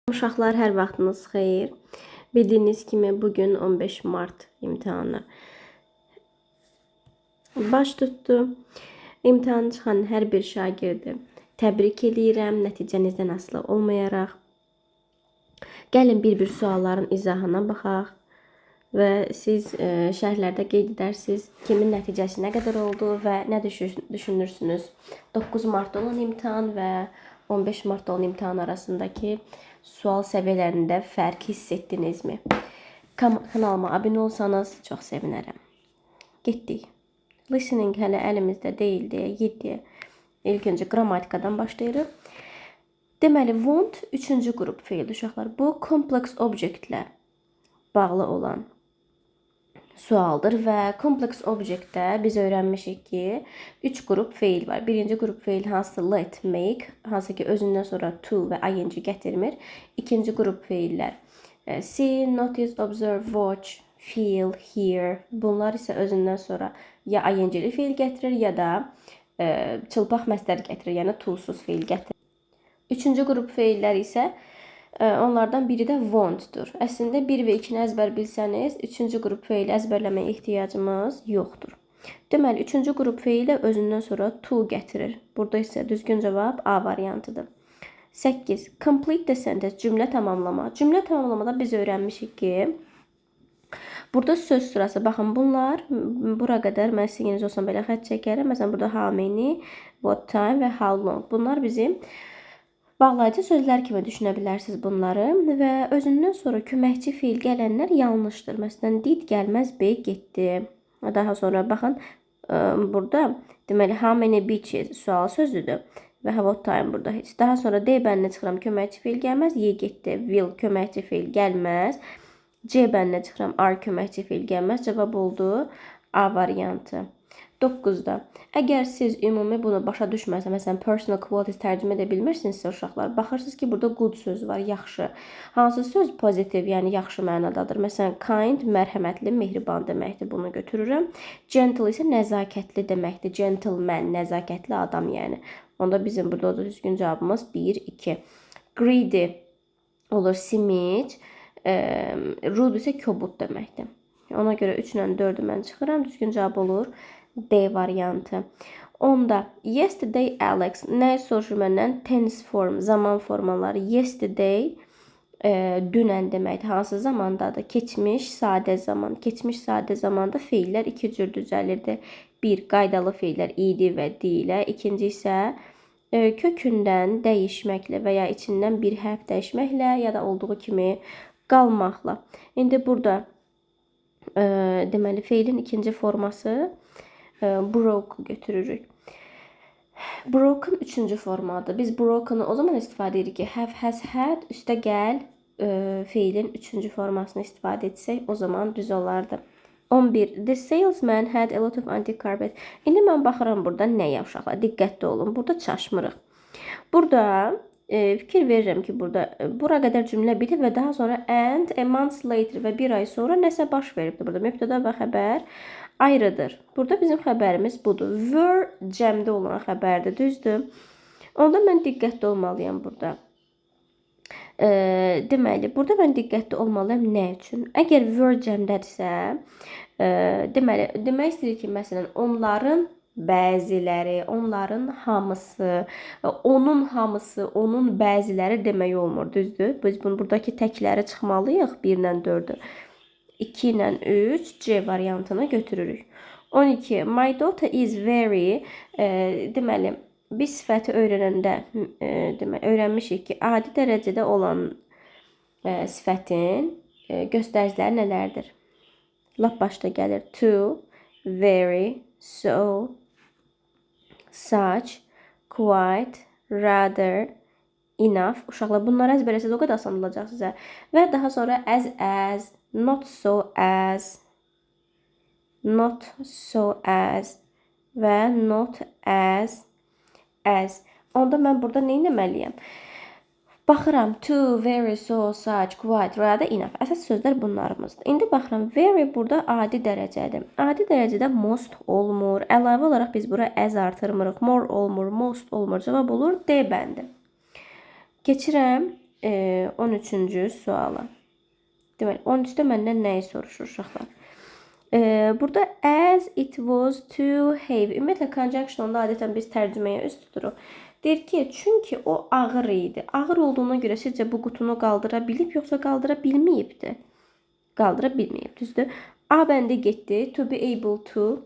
Uşaqlar, hər vaxtınız xeyir. Bildiyiniz kimi bu gün 15 mart imtahanı baş tutdu. İmtahanı çıxan hər bir şagirdi təbrik eləyirəm, nəticənizdən asılı olmayaraq. Gəlin bir-bir sualların izahına baxaq və siz şərhlərdə qeyd edərsiniz kimin nəticəsi nə qədər oldu və nə düşünürsünüz? 9 martda olan imtahan və 15 martda olan imtahan arasındakı sual səviyyələrində fərq hiss etdinizmi? Kanalıma abunə olsanız çox sevinərəm. Getdik. Listening hələ əlimizdə deyildi. 7. İlk öncə qrammatikadan başlayırıq. Deməli, want üçüncü qrup feildir, uşaqlar. Bu complex objektlə bağlı olan sualdır və complex objektdə biz öyrənmişik ki, 3 qrup feil var. Birinci qrup feil hansı let, make, hansı ki özündən sonra to və ing gətirmir. İkinci qrup feillər see, notice, observe, watch, feel, hear. Bunlar isə özündən sonra ya ing-li feil gətirir, ya da çılpaq məstər gətirir, yəni to-suz feil gətirir. Üçüncü qrup feillər isə onlardan biri də want-dur. Əslində 1 və 2-ni əzbər bilsəniz, üçüncü qrup feili əzbərləməyə ehtiyacımız yoxdur. Deməli, üçüncü qrup feili özündən sonra to gətirir. Burada isə düzgün cavab A variantıdır. 8. Complete the sentence. Cümlə tamamlama. Cümlə tamamlamada biz öyrənmişik ki, burada söz sırası, baxın, bunlar bura qədər mən sizin yerinizdə olsam belə xətt çəkərəm. Məsələn, burada how many, what time və how long. Bunlar bizim bağlayıcı sözlər kimi düşünə bilərsiniz bunları və özündən sonra köməkçi feil gələnlər yanlışdır. Məsələn, did gəlməz, B getdi. Daha sonra baxın, burada deməli how many beaches sual sözüdür və what time burada heç. Daha sonra D bəndinə çıxıram, köməkçi feil gəlməz, Y getdi. Will köməkçi feil gəlməz. C bəndinə çıxıram, are köməkçi feil gəlməz. Cavab oldu A variantı. 9-da. Əgər siz ümumi bunu başa düşməsə, məsələn, personal qualities tərcümə edə bilmirsinizsə, uşaqlar, baxırsınız ki, burada good sözü var, yaxşı. Hansı söz pozitiv, yəni yaxşı mənadadır? Məsələn, kind mərhəmətli, mehriban deməkdir. Bunu götürürəm. Gentle isə nəzakətli deməkdir. Gentleman, nəzakətli adam yəni. Onda bizim burada da düzgün cavabımız 1, 2. Greedy olur simic, rude isə kobud deməkdir. Ona görə 3 ilə 4-ü mən çıxıram. Düzgün cavab olur D variantı. Onda yesterday Alex nə soruşur məndən? Tense form, zaman formaları. Yesterday dünən deməkdir. Hansı zamandadır? Keçmiş sadə zaman. Keçmiş sadə zamanda feillər iki cür düzəlirdi. Bir, qaydalı feillər ed və d ilə. İkinci isə kökündən dəyişməklə və ya içindən bir hərf dəyişməklə, ya da olduğu kimi qalmaqla. İndi burada deməli feilin ikinci forması broke götürürük. Broken üçüncü formadır. Biz broken'ı o zaman istifadə edirik ki, have, has, had üstə gəl feilin üçüncü formasını istifadə etsək, o zaman düz olardı. 11. The salesman had a lot of antique carpet. İndi mən baxıram burada nəyə, uşaqlar? Diqqətli olun. Burada çaşmırıq. Burada fikir verirəm ki, burada bura qədər cümlə bitib və daha sonra and a month later və bir ay sonra nəsə baş veribdir. Burada mübtəda və xəbər ayrıdır. Burada bizim xəbərimiz budur. Were cəmdə olan xəbərdir, düzdür? Onda mən diqqətli olmalıyam burada. Deməli, burada mən diqqətli olmalıyam nə üçün? Əgər were cəmdədirsə, deməli, demək istəyir ki, məsələn, onların bəziləri, onların hamısı, onun hamısı, onun bəziləri demək olmur, düzdür? Biz bunu buradakı təkləri çıxmalıyıq 1 ilə 4-ü. 2 ilə 3 C variantını götürürük. 12. My daughter is very deməli, biz sifəti öyrənəndə deməli öyrənmişik ki, adi dərəcədə olan sifətin göstəriciləri nələrdir? Lap başda gəlir too, very, so, such, quite, rather, enough. Uşaqlar, bunları əzbərləsəniz o qədər asan olacaq sizə. Və daha sonra as, not so as, not so as və not as, as. Onda mən burada nə etməliyəm? Baxıram too, very, so, such, quite, rather, enough. Əsas sözlər bunlarımızdır. İndi baxıram, very burada adi dərəcədir. Adi dərəcədə most olmur. Əlavə olaraq biz bura as artırmırıq. More olmur, most olmur. Cavab olur D bəndi. Keçirəm. 13-cü suala. Deməli, 13-də məndən nəyi soruşur uşaqlar? Burada as it was too heavy. Ümumiyyətlə, conjunctionda adətən biz tərcüməyə üz tuturuq. Deyir ki, çünki o ağır idi. Ağır olduğuna görə sizcə bu qutunu qaldıra bilib, yoxsa qaldıra bilməyibdi? Qaldıra bilməyib, düzdür? A bəndi getdi. To be able to.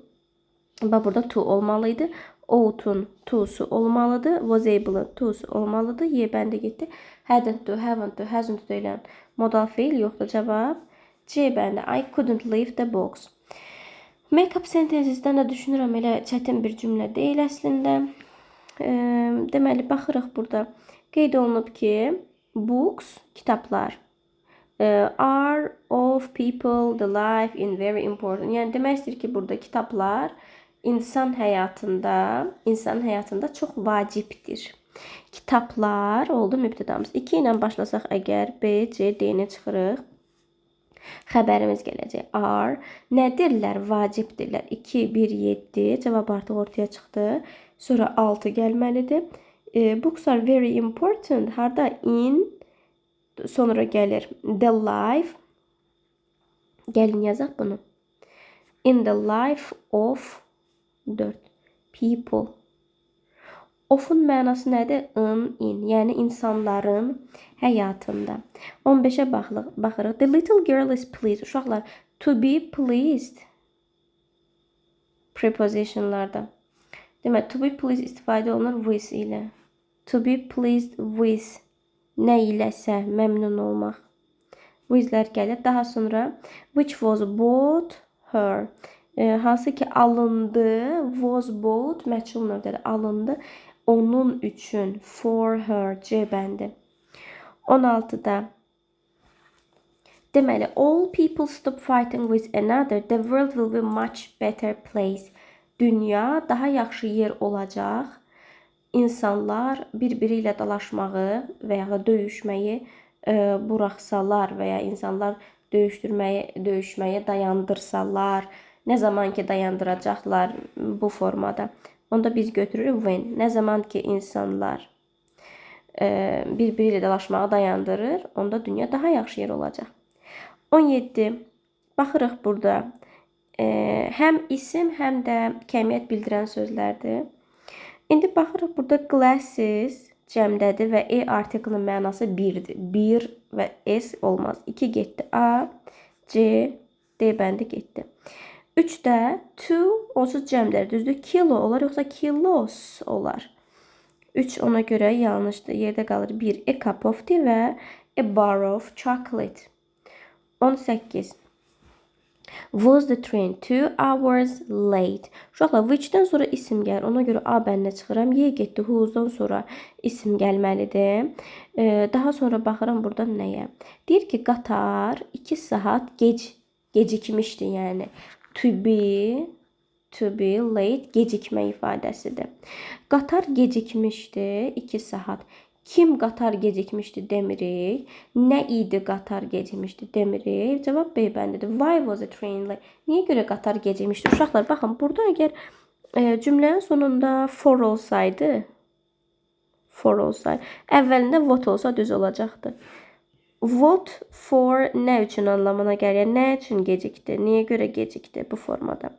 Bax, burada to olmalı idi. Out'un to'su olmalıdır. Was able to'su olmalıdır. Y bəndi getdi. Hadn't to, haven't to, hasn't to deyilən modal feil yoxdur cavab. C bəndi I couldn't leave the box. Make-up sentencesdən də düşünürəm elə çətin bir cümlə deyil əslində. Deməli, baxırıq burada. Qeyd olunub ki, books, kitablar are of people the life in very important. Yəni demək istəyir ki, burada kitablar insan həyatında çox vacibdir. Kitablar oldu mübtədamız. 2 ilə başlasaq əgər B, C, D-ni çıxırıq. Xəbərimiz gələcək. Are nədirlər? Vacibdirlər. 2, 1, 7. Cavab artıq ortaya çıxdı. Sonra 6 gəlməlidir. Books are very important. Harda in sonra gəlir the life. Gəlin yazaq bunu. In the life of 4 people. Of'un mənası nədir? In, in. Yəni insanların həyatında. 15-ə baxırıq. The little girl is pleased. Uşaqlar, to be pleased prepositionlarda. Demək, to be pleased istifadə olunur with ilə. To be pleased with nə iləsə məmnun olmaq. With-lər gəlir. Daha sonra which was bought her. Hansı ki alındı, was bought məchul növdədir. Alındı onun üçün, for her, C bəndi. 16-da deməli, all people stop fighting with another, the world will be much better place. Dünya daha yaxşı yer olacaq. İnsanlar bir-biri ilə dalaşmağı və ya da döyüşməyi buraxsalar və ya insanlar döyüşdürməyi, döyüşməyi dayandırsalar, nə zaman ki dayandıracaqlar bu formada. Onda biz götürürük when. Nə zaman ki insanlar bir-biri ilə dalaşmağı dayandırır, onda dünya daha yaxşı yer olacaq. 17. Baxırıq burada. Həm isim, həm də kəmiyyət bildirən sözlərdir. İndi baxırıq burada glasses cəmdədir və e artiklinin mənası 1-dir. 1 və s olmaz. 2 getdi. A, C, D bəndi getdi. 3-də two onsuz cəmdədir. Düzdür? Kilo olar yoxsa kilos olar? 3 ona görə yanlışdır. Yerdə qalır 1 a cup of tea və a bar of chocolate. 18. Was the train 2 hours late? Uşaqlar, which-dən sonra isim gəlir. Ona görə A bəndinə çıxıram. Y getdi. Whose-dan sonra isim gəlməlidir. Daha sonra baxıram burada nəyə. Deyir ki, qatar 2 saat gecikmişdi, yəni. To be late gecikmə ifadəsidir. Qatar gecikmişdi 2 saat. Kim qatar gecikmişdi demirik. Nə idi qatar gecikmişdi demirik. Cavab B bəndidir. Why was the train late? Niyə görə qatar gecikmişdi? Uşaqlar, baxın, burada əgər cümlənin sonunda for olsaydı, əvvəlində what olsa düz olacaqdı. What for nə üçün anlamına gəlir. Nə üçün gecikdi? Niyə görə gecikdi bu formada?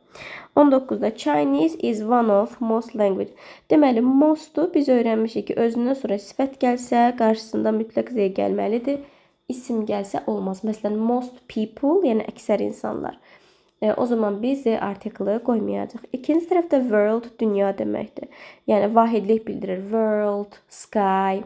19-da Chinese is one of most language. Deməli, most-u biz öyrənmişik ki, özündən sonra sifət gəlsə, qarşısında mütləq the gəlməlidir. İsim gəlsə olmaz. Məsələn, most people, yəni əksər insanlar. O zaman biz the artiklı qoymayacaq. İkinci tərəfdə world dünya deməkdir. Yəni vahidlik bildirir. World, sky,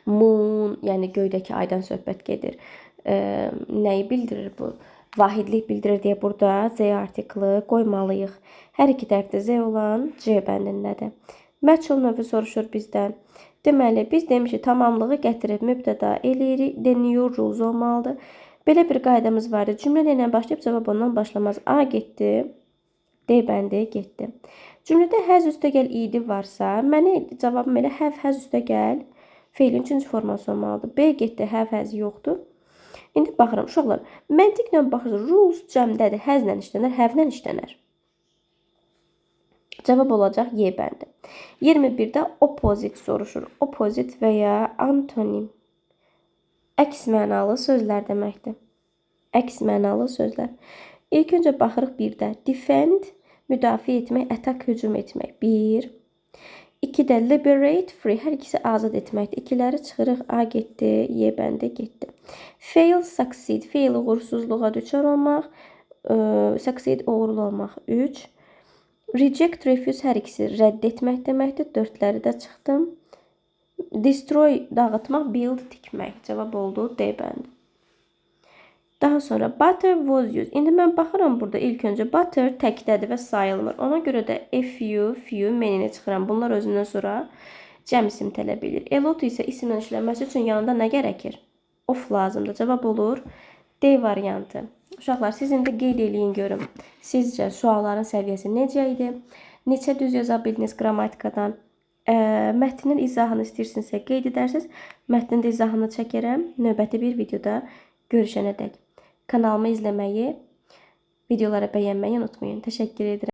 moon, yəni göydəki aydan söhbət gedir. Nəyi bildirir bu? Vahidlik bildirir deyə burada the artiklı qoymalıyıq. Hər iki tərəfdə the olan C bəndindədir. Məchul növü soruşur bizdən. Deməli, biz demişik, tamamlığı gətirib mübtəda eləyirik. The new rules olmalıdır. Belə bir qaydamız vardı. Cümlə nə ilə başlayıb, cavab ondan başlamaz. A getdi. D bəndi getdi. Cümlədə has üstəgəl ed varsa, məni cavabım elə have, has üstəgəl feilin üçüncü forması olmalıdır. B getdi, have, has yoxdur. İndi baxıram, uşaqlar, məntiqlə baxırsınız. Rules cəmdədir, has-lə işlənər, have-lə işlənər. Cavab olacaq Y bəndi. 21-də opposite soruşur. Opposite və ya antonym. Əks mənalı sözlər deməkdir. Əks mənalı sözlər. İlk öncə baxırıq bir də. Defend, müdafiə etmək, attack, hücum etmək. 1. 2 də liberate, free. Hər ikisi azad etməkdir. İkiləri çıxırıq. A getdi, Y bəndi getdi. Fail, succeed. Fail uğursuzluğa düçar olmaq, succeed uğurlu olmaq. 3. Reject, refuse hər ikisi rədd etmək deməkdir. Dördləri də çıxdım. Destroy dağıtmaq, build tikmək. Cavab oldu D bəndi. Daha sonra butter was used. İndi mən baxıram burada ilk öncə butter təkdədir və sayılmır. Ona görə də a few, few, many-ni çıxıram. Bunlar özündən sonra cəm isim tələb edir. A lot isə isimlə işlənməsi üçün yanında nə gərəkir? Of lazımdır. Cavab olur D variantı. Uşaqlar, siz indi qeyd eləyin görüm. Sizcə sualların səviyyəsi necə idi? Neçə düz yaza bildiniz qrammatikadan? Mətnin izahını istəyirsinizsə qeyd edərsiniz. Mətnin də izahını çəkərəm. Növbəti bir videoda görüşənə dək. Kanalımı izləməyi, videoları bəyənməyi unutmayın. Təşəkkür edirəm.